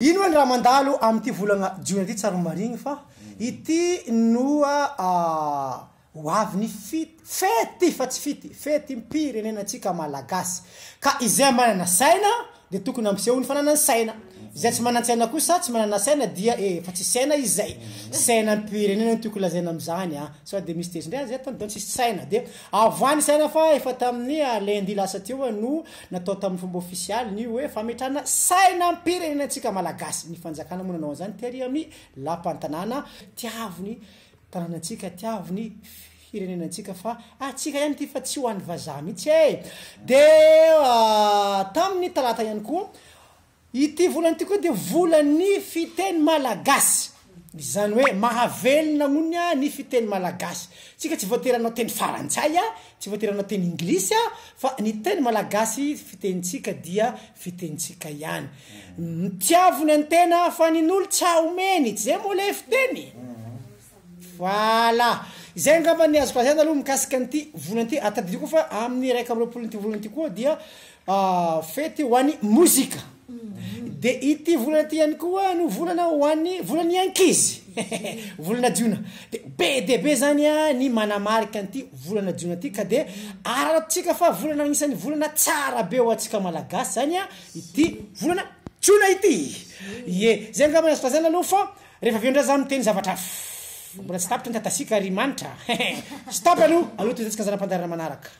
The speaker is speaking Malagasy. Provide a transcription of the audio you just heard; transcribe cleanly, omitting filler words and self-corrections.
Ino hoe ny raha mandalo amin'ity volana jona ity tsara ho marigny fa ity no ho avy ny fity, fety fa tsy fity, fetim-pirenenantsika malagasy ka izay manana saina dia tokony hampiseho ny fananany saina, izay tsy manan-tsaina kosa tsy manana saina dia efa tsy saina izay, sainam-pirenena no tiako lazaina amin'izany an, sao dia misy tezitra indray aza eto donc tsisy saina dia avoahy ny saina fa efa tamin'ny lundi lasa teo no Natao tamin'ny fomba ofisialy ny hoe fametrahana sainam-pirenena antsika Malagasy. Ny fanjakana moa nanao an'izany tery amin'ny lapan-tanàna. Tiavo ny tanànantsika, tiavo ny firenenantsika fa antsika ihany ity fa tsy ho an'ny vazaha mihitsy e! Dia tamin'ny talata ihany koa Ity volana ity koa dia volan'ny fiteny malagasy. Izany hoe mahavelona hono ny fiteny malagasy. Tsika tsy voatery hanao teny farantsay, tsy voatery hanao teny inglisy fa ny teny malagasy fitenintsika dia fitenintsika ihany. Mitiavina ny tena fa ny n'olo tsy aomeny, tsy zay moa le fiteny? Voilà! Izay angamba ny azoko lazaina aloha mikasika an'ity volana ity. Ary tadidio koa fa amin'ny 21-n'ity volana ity koa dia fety ho an'ny mozika. Dia ity volana ity ihany koa no volana ho an'ny volan'ny ankizy. Volana jiona. Dia be dia be zany ny manamarika an'ity volana jiona ity ka dia araraotintsika fa volana anisan'ny volana tsara be ho antsika malagasy zany ity volana jiona ity. Ie, izay angamba ny azoko lazaina aloha fa Rehefa avy eo indray za miteny zavatra hafa. Mbola tsy tapitra ny tatasiaka ry Manitra a! Stop aloha! Aloha tohizantsika zana-pandaharana manaraka.